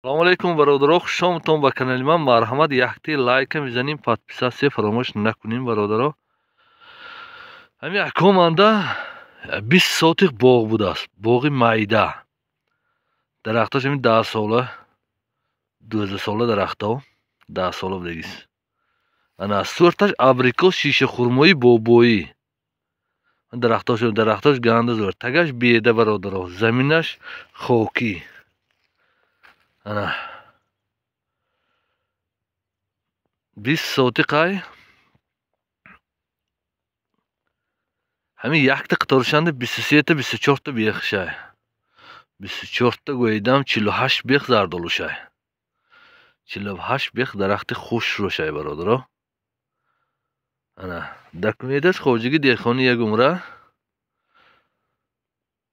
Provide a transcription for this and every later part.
Салому алейкум, бародаро, хушомадтон ба канали ман. Марҳамат, якти лайка мезанем, подписаться фаромӯш накунем, бародаро. Ҳамин акоманда 20 сотих боғ будааст, боғи майда. Дарахтош ҳамин 10 сола, 12 сола дарахто, 10 сола будагист. Ана сӯрташ абрикос, шишахурмои бобоӣ. Дарахтош ганда зӯр. Тагаш беда, бародаро, заминаш хокӣ. Ана 20 сотиқай ҳамин якта қаторшанда 23та 24та бехшай. 24та гӯидам 48 бех зардолушай. 48 бех дарахти хушрӯшай, бародаро. Ана документаш хоҷаги деҳқони як умра.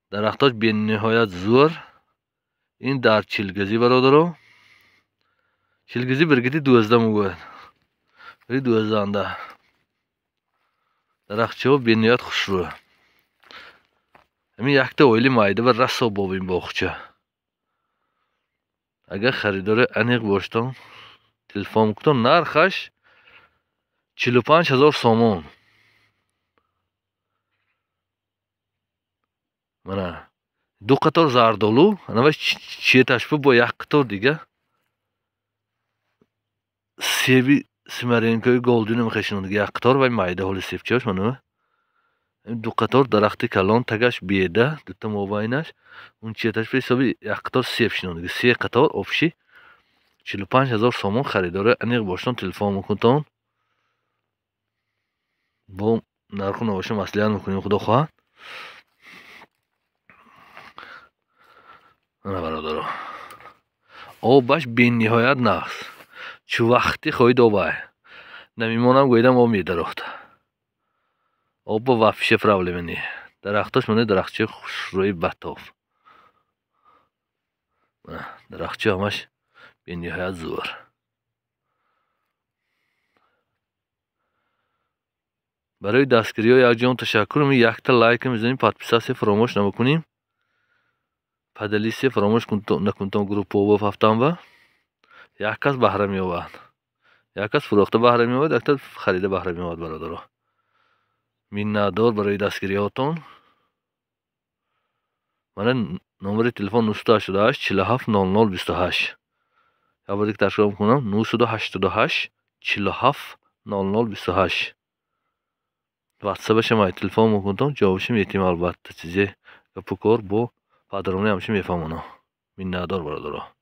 Дарахтош бениҳоят зӯр. Ин дар Чилгазӣ, бародаро. Чилгазӣ биргити 12 мегӯяд. Бири 12-анда. Дарахтчаҳо бениҳоят хушрӯ. Ҳамин якта оили майда ва расо бобин боғча. Агар харидори аниқ боштон, телефон кунтон, нархаш 45 000 сомон. Мана ду қатор зардолу, ана четашбу бо як қатор дига себи Симаренкои голдино мехешинон, як қатор вай майда ҳоли себчаош. Мана ду қатор дарахти калон, тагаш беда, дута мобайнаш он четаш ҳисоби як қатор себ шинондига, се қатор обши 45 000 сомон. Харидори аниқ боштон, телефон мекунтон, бо нарху навоша маслиҳат мекунем, худо хоҳад. Ана бародаро, обаш бениҳоят нағз, чӣ вақте хоҳид обай намемонам гӯидам об медарохт. Обба вообще проблема не. Дарахтош мана дарахтчаи хушрӯи батоб, дарахтча ҳамаш бениҳоят зӯр. Барои дастгириҳо якҷон ташаккур. Якта лайка мезанем, подписаться фаромӯш намекунем, поделиться фаромӯш накунтон группаҳо ҳафтанба. Як кас баҳра меёбад, як кас фурӯхта баҳра меёбад, якта харида баҳра меёбад, бародаро. Миннатдор барои дастгириҳотон. Мана номери телефон 988 47 00 28. Як бор дигар такрор мекунам: 988 47 00 28. Ватсапашам ай телефон мекунтон, ҷавобашам метиҳем албатта. Чизе гапу кор бо падарони ҳамеша мефаҳмонам. Миннатдор, бародаро.